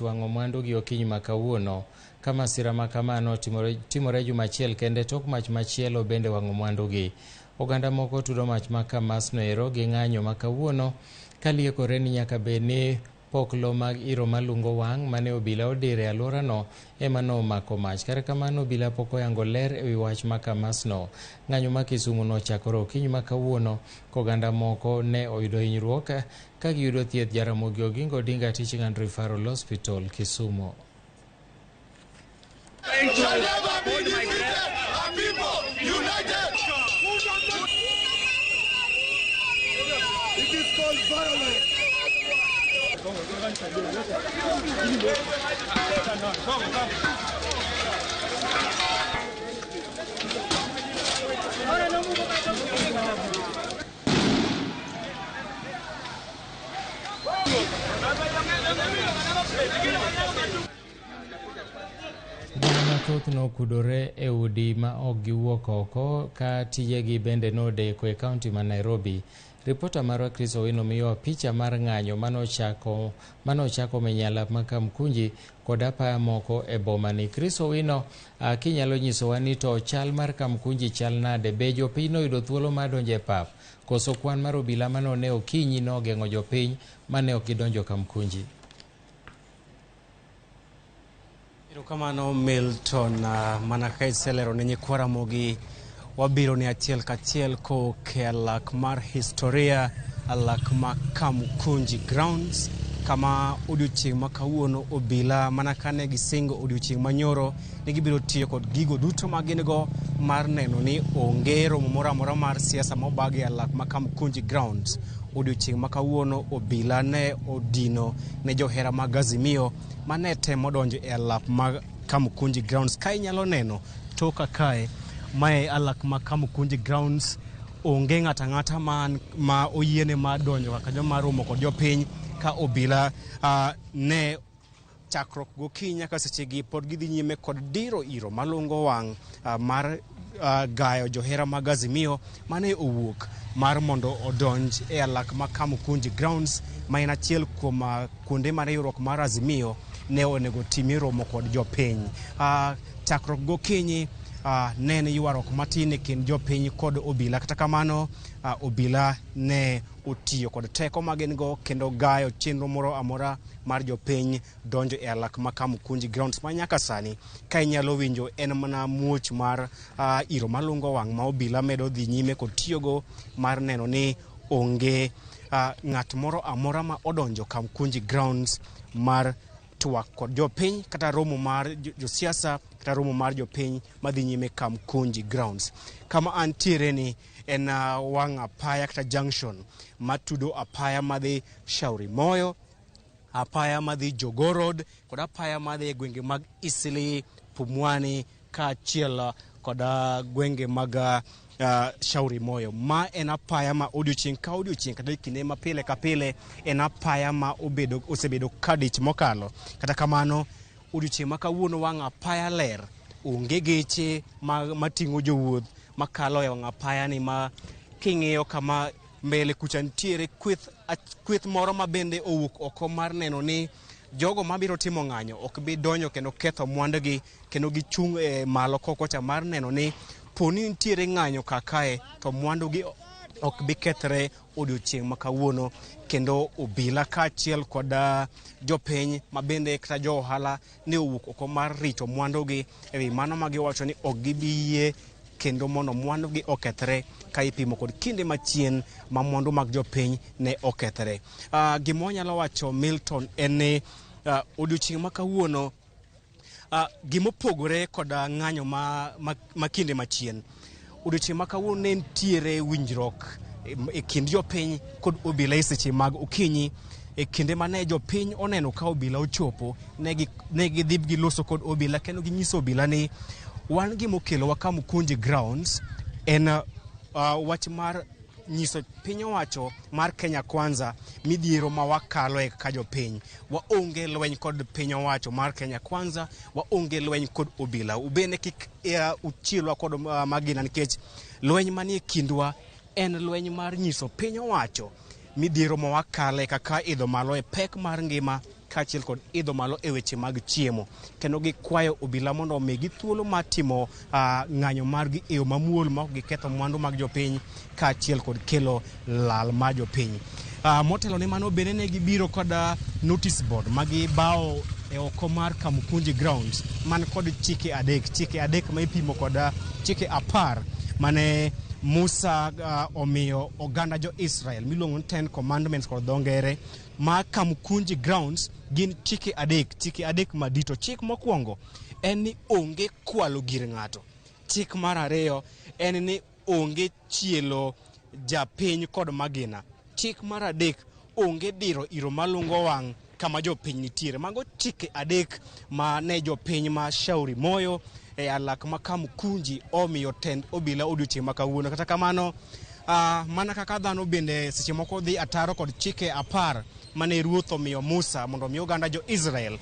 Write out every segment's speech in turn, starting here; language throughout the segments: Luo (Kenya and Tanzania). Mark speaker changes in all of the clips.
Speaker 1: Wang'o mwandu gi okinyi ma kawuono ka masira ma kamano timore juma achiel kende tok mach machielo bende wang'o mwandugi. Oganda moko tudo mach ma kamasno ero gi ng'anyo ma kawuono kaliekore ni nyaka bed ni poklo mag iro malungo wang' mane obila odiro e alworano ema nomako mach. Kata kamano obila pok oyango ler ewi wach ma kamasno. Ng'anyo ma Kisumu nochakore okinyi ma kawuono koganda moko ne oyudo hinyruok ka giyudo thieth Jaramogi Oginga Odinga Teaching and Referral Hospital, Kisumu.
Speaker 2: Shall never be defeated. Our people united. It is called violence.
Speaker 1: Oganda mathoth nokudore e udi ma ok giwuok oko ka tijegi bende nodeko e kaunti ma Nairobi. Ripota marwa Chris Owino miyowa picha mar ng'anyo manochako menyo alap ma Kamkunji kod apaya moko e boma ni. Chris Owino, kinyalo nyisowa ni to chal mar Kamkunji chal nade? Be jopiny noyudo thuolo mar donjo e pap? Koso kwan mar obila manone okinyi nogeng'o jopiny mane ok gidonjo Kamkunji?
Speaker 3: Erokamano Milton, mana kaka iselero ne nyikwa Ramogi, wabiro ni achiel kachiel kowuok e alak mar historia, alak ma Kamukunji Grounds, kama odiochieng' ma kawuono obila mana kane gisingo odiochieng' manyoro ni gibiro tiyo kod gigo duto ma gin go mar neno ni onge romo moro amora mar siasa mobag e alak ma Kamukunji Grounds. Odiochieng' ma kawuono obila ne odino ne johera mag Azimio mane temo donjo e alap mag Kamukunji Grounds. Ka inyalo neno toka kae, mae alak ma Kamukunji Grounds, onge ng'ato ang'ata ma oyiene mar donjo kaka joma romo kod jopiny ka obila ne chakruok gokinyi nyaka sechegi pod gidhi nyime kod diro iro malungo wang' mar gayo johera mag Azimio mane owuok mar mondo odonj e alak ma Kamukunji Grounds, ma en achiel kuom kuonde ma riwruok mar Azimio ne onego timie romo kod jopiny. Chakruok gokinyi ne en ywaruok matin e kind jopiny kod obila. Kata kamano, obila ne otiyo kod teko ma gin go kendo gayo chenro moro amora mar jopiny donjo e alak ma Kamukunji Grounds, ma nyaka sani ka inyalo winjo en mana muoch mar iro malungo wang' ma obila medo dhi nyime kod tiyogo mar neno ni onge ng'at moro amora ma odonjo Kamukunji Grounds mar twak kod jopiny kata romo mar josiasa kata romo mar jopiny madhi nyime Kamukunji Grounds. Kama antiere ni en wang' apaya kata junction matudo apaya madhi Shauri Moyo, apaya madhi Jogoo Road kod apaya madhi e gwenge mag Eastleigh, Pumwani kaachiel kod gwenge mag Shauri Moyo. Ma en apaya ma odiochieng' ka odiochieng' kata e kinde ma pile ka pile en apaya ma osebedo ka dich mokalo. Kata kamano, odiochieng' ma kawuono wang' apaya ler, onge geche mating'o jowuoth makalo e wang' apaya ni ma king'iyo kama mbele kucha nitiere kweth moro ma bende owuok oko mar neno ni jogo mabiro timo ng'anyo ok bi donjo kendo ketho mwandugi, kendo gichung' e malo kokocha mar neno ni poni nitiere ng'anyo kakae to mwandugi ok bi kethre odiochieng' ma kawuono. Kendo obila kaachiel kod jopiny ma bende kata jo ohala ne owuok oko mar rito mwandugi ewi mano ma giwacho ni ok gibi yie kendo mondo mwandugi okethre ka ipimo kod kinde machien ma mwandu mag jopiny ne okethre. Gima wanyalo wacho Milton en ni odiochieng' ma kawuono gimopogore kod ng'anyo ma kinde machien, odiochieng' ma kawuono ne nitiere winjruok e kind jopiny kod obila e seche mag okinyi. E kinde mane jopiny oneno ka obila ochopo, ne gidhi giloso kod obila kendo ginyiso obila ni wan gimokelowa Kamukunji Grounds en wach mar nyiso piny owacho mar Kenya Kwanza midhiero ma wakaloe kaka jopiny. Waonge lweny kod piny owacho mar Kenya Kwanza, waonge lweny kod obila. Ubende kik uchielwa kod magina, nikech lweny manie kindwa en lweny mar nyiso piny owacho midhiero ma wakale kaka idho malo e pek mar ngima kaachiel kod idho malo e weche mag chiemo. Kendo gikwayo obila mondo omigi thuolo mar timo ng'anyo margi e yo mamuol ma ok giketho mwandu mag jopiny kaachiel kod kelo lal mar jopiny. Motelo ne mano bende ne gibiro kod notice board ma gibawo e oko mar Kamukunji Grounds man kod chike adek, chike adek ma ipimo kod chike 10 mane Musa omiyo oganda jo Israel miluongo ni Ten Commandments kod dho ngere. Ma Kamukunji Grounds gin chike adek, chike adek madito. Chik mokwongo en ni onge kwalo gir ng'ato. Chik mar ariyo en ni onge chielo japiny kod magina. Chik mar adek, onge diro iro malungo wang' kama jopiny nitiere. Mago chike adek ma ne jopiny ma Shauri Moyo e alak ma Kamukunji omiyo tend obila odiochieng' ma kawuono. Kata kamano, mana kaka dhano bende seche moko dhi ataro kod chike 10 mane ruoth omiyo Musa mondo omi oganda jo Israel,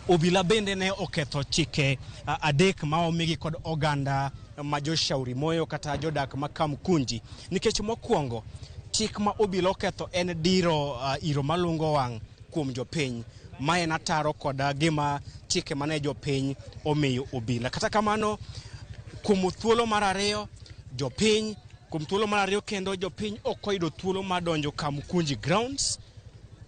Speaker 3: obila bende ne oketho chike adek ma omigi kod oganda ma jo Shauri Moyo kata jodak ma Kamukunji. Nikech mokwongo, chik ma obila oketho en diro iro malungo wang' kuom jopiny. Ma en ataro kod gima chike mane jopiny omiyo obila. Kata kamano, kuom thuolo mar ariyo, jopiny, kuom thuolo mar ariyo kendo jopiny ok oyudo thuolo mar donjo Kamukunji Grounds.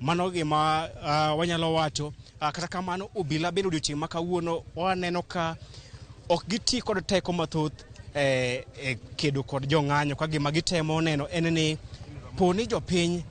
Speaker 3: Mano gima wanyalo wacho. Kata kamano, obila bende odiochieng' ma kawuono waneno ka ok giti kod teko mathoth e kedo kod jong'anyo, ka gima gitemo neno en ni po ni jopiny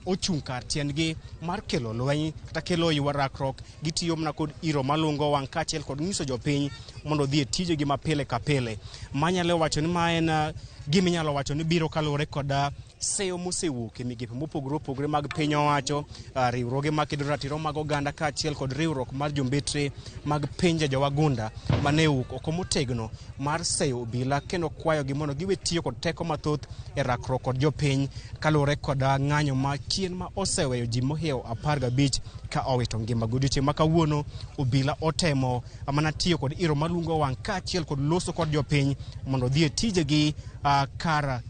Speaker 3: ochung' kar tiendgi mar kelo lweny kata kelo ywaruok, gitiyo mana kod iro malungo wang' kaachiel kod nyiso jopiny mondo odhi e tijegi ma pile ka pile. Manyalo wacho ni ma en gima inyalo wacho ni biro kaluwore kod seyo mosewuok e migepe mopogore opogore mag piny owacho, riwruoge makedo ratiro mag oganda kaachiel kod riwruok mar jombetre mag pinje jowagunda mane owuok oko motegno mar seyo obila kendo kwayogi mondo giwe tiyo kod teko mathoth e rakruok kod jopiny kaluwore kod ng'anyo ma chien ma oseweyo ji mohewo 15 ka owito ngima. Godiochieng' ma kawuono obila otemo mana tiyo kod iro malungo wang' kaachiel kod loso kod jopiny mondo odhi e tijegi kar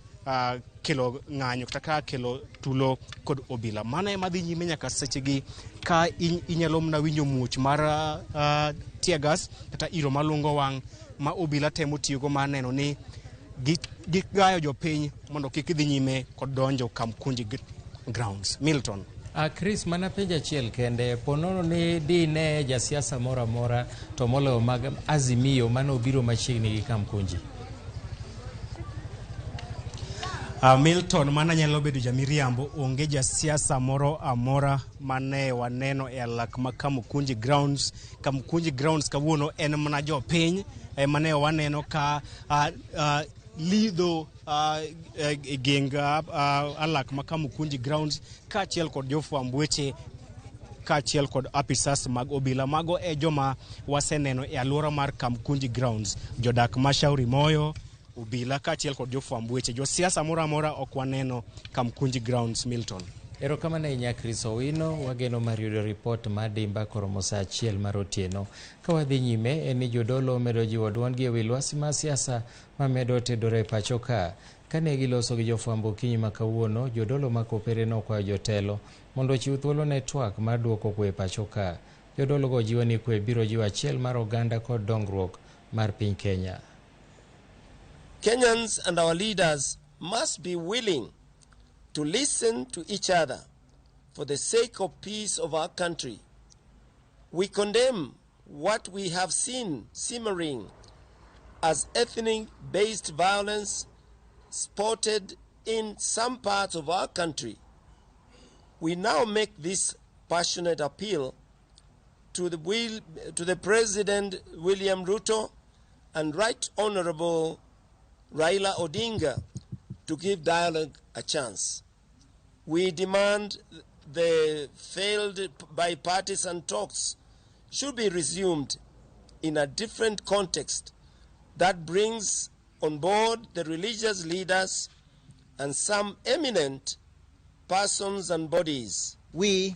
Speaker 3: kelo ng'anyo kata ka kelo tulo kod obila. Mano ema dhi nyime nyaka sechegi ka inyalo mana winjo muoch mar tear gas kata iro malungo wang' ma obila temo tiyogo mar neno ni gigayo jopiny mondo kik dhi nyime kod donjo Kamukunji Grounds. Milton.
Speaker 1: Chris, mana penjo achiel kende, ponono ni dine jasiasa moro amora to moloyo mag Azimio mane obiro machiegni gi Kamkunji.
Speaker 3: Milton, mana nyalo bedo jamiriambo, onge jasiasa moro amora mane waneno e alak ma Kamukunji Grounds. Kamukunji Grounds kawuono en mana jopiny mane waneno ka lidho e geng alak ma Kamukunji Grounds kaachiel kod jofwamb weche kaachiel kod apisas mag obila. Mago e joma waseneno e alwora mar Kamukunji Grounds. Jodak ma Shauri Moyo, obila kaachiel kod jofwamb weche. Josiasa moro amora ok waneno Kamukunji Grounds, Milton.
Speaker 1: Erokamano ahinya Chris Owino, wageno mar yudo ripot mar dimba koromo saa 1 mar otieno. Ka wadhi nyime en ni jodolo medo jiwo duondgi ewi lwasi mar siasa mamedo tedore e pacho ka. Kane giloso gi jofwambo okinyi ma kawuono, jodolo ma Kopere nokwayo jotelo mondo ochiw thuolo ne twak mar duoko kwe e pacho ka. Jodologo jiwo ni kwe biro jiwo achiel mar oganda kod dongruok mar piny Kenya.
Speaker 2: Kenyans and our leaders must be willing to listen to each other for the sake of peace of our country. We condemn what we have seen simmering as ethnic-based violence spotted in some parts of our country. We now make this passionate appeal to the President William Ruto and Right Honorable Raila Odinga to give dialogue a chance. We demand the failed bipartisan talks should be resumed in a different context that brings on board the religious leaders and some eminent persons and bodies.
Speaker 4: We,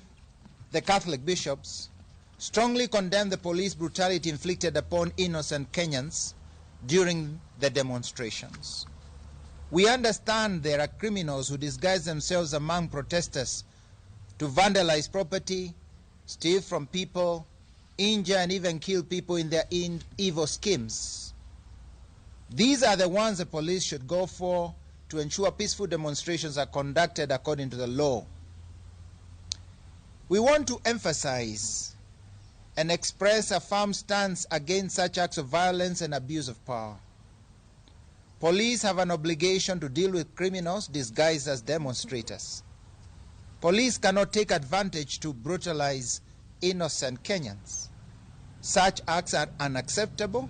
Speaker 4: the Catholic bishops, strongly condemn the police brutality inflicted upon innocent Kenyans during the demonstrations. We understand there are criminals who disguise themselves among protesters to vandalize property, steal from people, injure and even kill people in their evil schemes. These are the ones the police should go for to ensure peaceful demonstrations are conducted according to the law. We want to emphasize and express a firm stance against such acts of violence and abuse of power. Police have an obligation to deal with criminals disguised as demonstrators. Police cannot take advantage to brutalize innocent Kenyans. Such acts are unacceptable,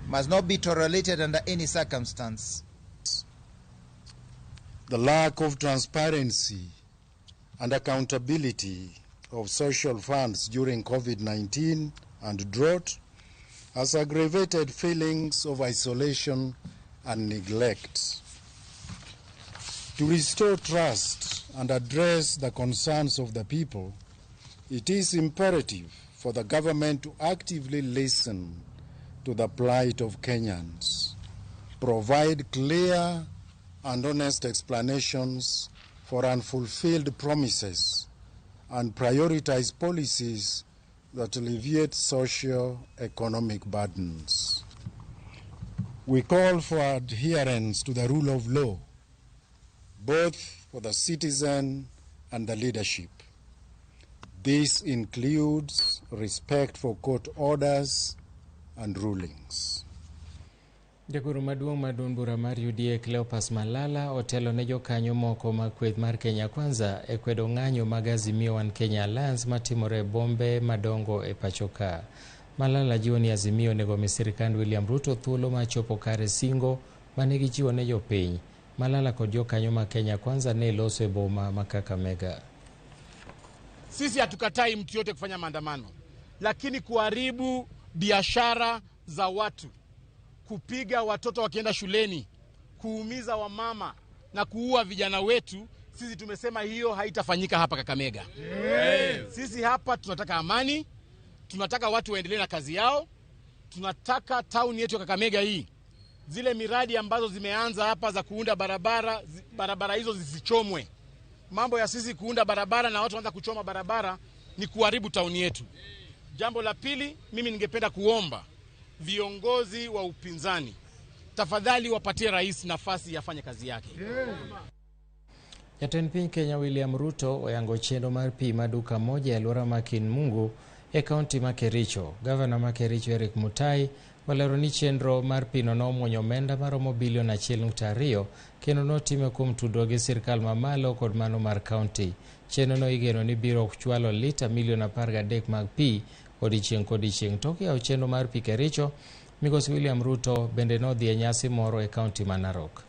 Speaker 4: must not be tolerated under any circumstance.
Speaker 5: The lack of transparency and accountability of social funds during COVID-19 and drought has aggravated feelings of isolation and neglect. To restore trust and address the concerns of the people, it is imperative for the government to actively listen to the plight of Kenyans, provide clear and honest explanations for unfulfilled promises, and prioritize policies that alleviate socio-economic burdens. We call for adherence to the rule of law, both for the citizen and the leadership. This includes respect for court orders and rulings.
Speaker 1: Jagoro maduong' mar duond bura mar UDA Cleopas Malala otelo ne jokanyo moko mag kweth mar Kenya Kwanza e kwedo ng'anyo mag Azimio One Kenya Alliance matimore e bombe madongo e pacho ka. Malala jiwo ni Azimio onego mi sirikand William Ruto thuolo mar chopo kare singo mane gichiwo ne jopiny. Malala kod jokanyo mag Kenya Kwanza ne loso e boma ma Kakamega.
Speaker 6: Sisi hatukatai mtu yote kufanya maandamano, lakini kuharibu biashara za watu, kupiga watoto wakienda shuleni, kuumiza wamama na kuua vijana wetu, sisi tumesema hiyo haitafanyika hapa Kakamega. Yeah. Sisi hapa tunataka amani, tunataka watu waendelee na kazi yao, tunataka town yetu ya Kakamega hii, zile miradi ambazo zimeanza hapa za kuunda barabara, barabara hizo zisichomwe. Mambo ya sisi kuunda barabara na watu wanaanza kuchoma barabara ni kuharibu town yetu. Jambo la pili, mimi ningependa kuomba viongozi wa upinzani, tafadhali wapatie rais nafasi afanye kazi yake.
Speaker 1: Jatend piny Kenya William Ruto oyango chenro mar pi maduka moja e alwora ma Kinmungu e kaunti ma Kericho. Gavana ma Kericho Eric Mutai olero ni chenro mar pino nomuonyo omenda maromo bilion 1.2 kendo notime kuom tudruok gi sirkal mamalo kod mano mar kaunti. Chenrono igeno ni biro chwalo lita milion 13 mag pi odiechieng' kodiechieng'. Tok yawo chenro mar pi Kericho, Migosi William Ruto bende nodhi e nyasi moro e kaunti ma Narok.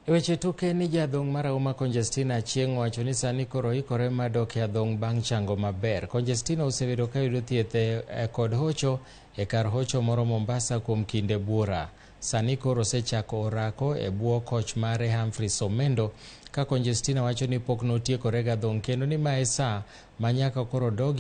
Speaker 1: Weche tuke ni jadhong' marahuma Conjestina Achieng' owacho ni sani koro oikore mar dok e adhong' bang' chango maber. Conjestina osebedo ka yudo thieth kod hocho e kar hocho moro Mombasa kuom kinde buora. Sani koro osechako orako e bwo koch mare Humphrey Somendo, ka Conjestina wacho ni pok notiekore gi adhong' kendo ni mae sa ma nyaka koro dog